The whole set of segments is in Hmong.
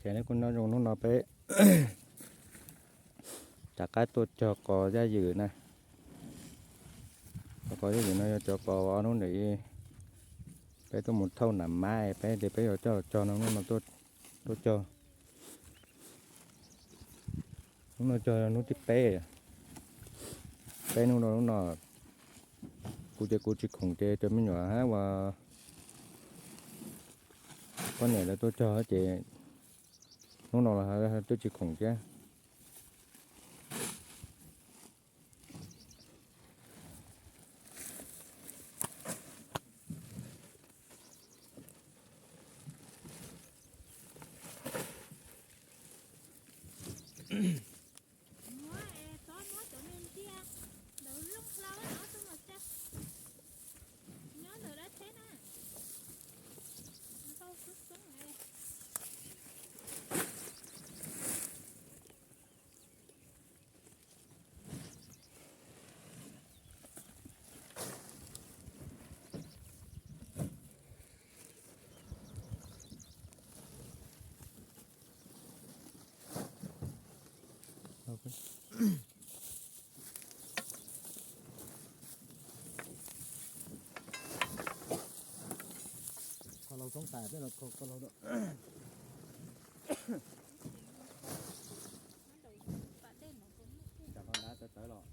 Ces nej kuj nyob zoo, hnub no peb rov qab tuaj cog qos yaj ywm na. Cov qos yaj ywm no yog cov qos ob hnub ntawd peb tuaj mus thauj nam mab peb tias peb yuav coj los cog no, hnub no tuaj cog. Hnub no cog hnub thib peb. Peb hnub no, hnub no kuv ces kuv tsis khoom ces cov me nyuam hab uas poj niam lawv tuaj cog ces hnub no los twb tsis khoom thiab. Koj laus toob tais peb los koj laus. Tsam qhov nrad tawv tawv los.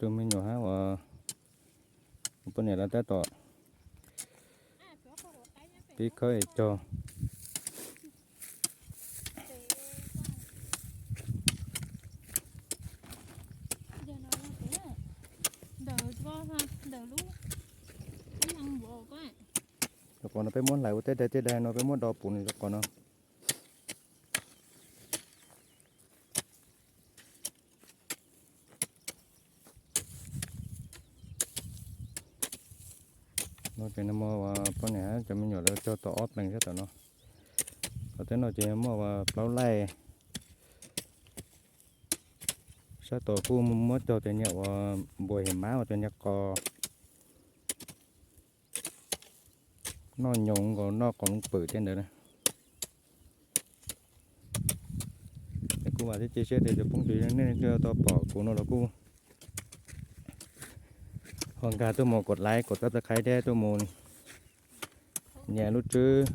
Tus me nyuam hab uas poj niam lawv tab tom pib khawb es cog. Rau qhov no peb muab hlais ua tej daim tej daim no peb muab do puv nws rau qhov no. No ces nag hmo uas poj niam cov me nyuam lawv cog tau ob pleeg sab tom no. Qhov teb no ces muaj uas plaub laij. Sab tom kuj muab cog cov niag uas npua hiav mab uas cov niag qos noj nyoos nkaus noj qos loo pwm tej ntawd na. Es kuv vam thiab cia siab tias cov phooj ywg nej tau pom kuv no los kuj ho nkag tuaj mus kom like kom subscribe thiab tuaj mus nias lub tswb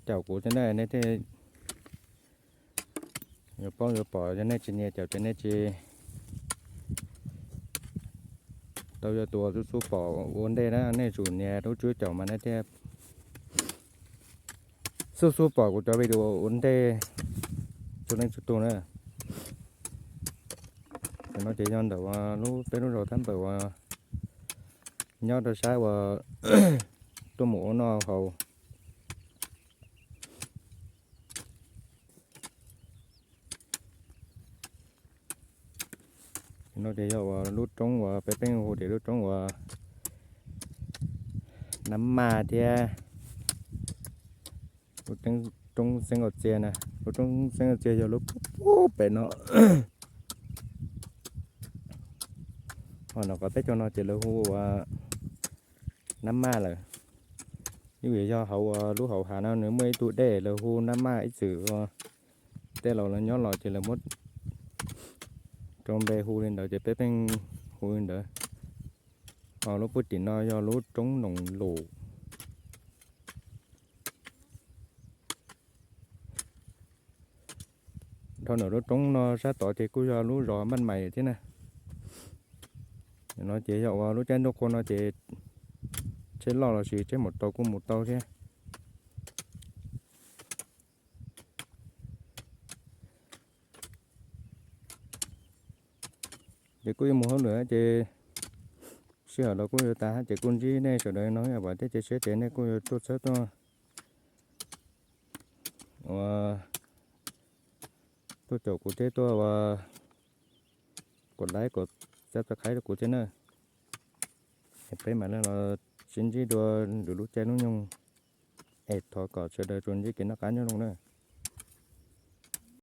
caum kuv thiab na, nej thiaj yuav paub yuav pom. Yog nej tsis nias caum ces nej tsis tau yog tus xub xub pom ua ntej na, nej tsum nias lub tswb caum mas nej thiaj xub xub pom kuv cov video ua ntej txhua leej txhua tug na. Tam no ces yog ntawm uas lub peb lub zos thab npawm uas nyob rau sab uas tuaj mus ua noj haus. No ces yog uas lub roob uas peb pheej hu tias lub roob uas Nab Maj thiab lub roob Xeeb Aus Txias na. Lub roob Xeeb Aus Txias yog lub pub pem no. Ho no qhov teb chaws no ces lawv hu uas Nab Maj lawm. Yeej vim yog hauv uas lub hauv hav no nws muaj ib tug dej lawv hu Nab Maj ib txwm. Tej laus lawv nyob los ces lawv muab rau npe hu li ntawd ces peb pheej hu li ntawd. Ho lub puag tim no yog lub roob Noom Lus. Dhau ntawm lub roob no sab tod ces kuj yog lub zos Npaj Mais thiab na. No ces yog uas lub caij ntuj qhua no ces tsheb loj los sis tsheb maum taus kuj mus tau thiab. Ces kuj yuav mus hauj lwm ces sij hawm los kuj yuav tas hab ces kuj ntsib nej sawv daws no vam thiab cia siab tias nej kuj yuav tuaj txhawb tuaj ua tuaj caum kuv thiab tuaj ua kom like kom subscribe rau kuv thiab na. Es peb mam li los sib ntsib dua lwm lub caij lub nyoog. Es thov kom sawv daws tsuas ntsib kev noj qab nyob zoo na.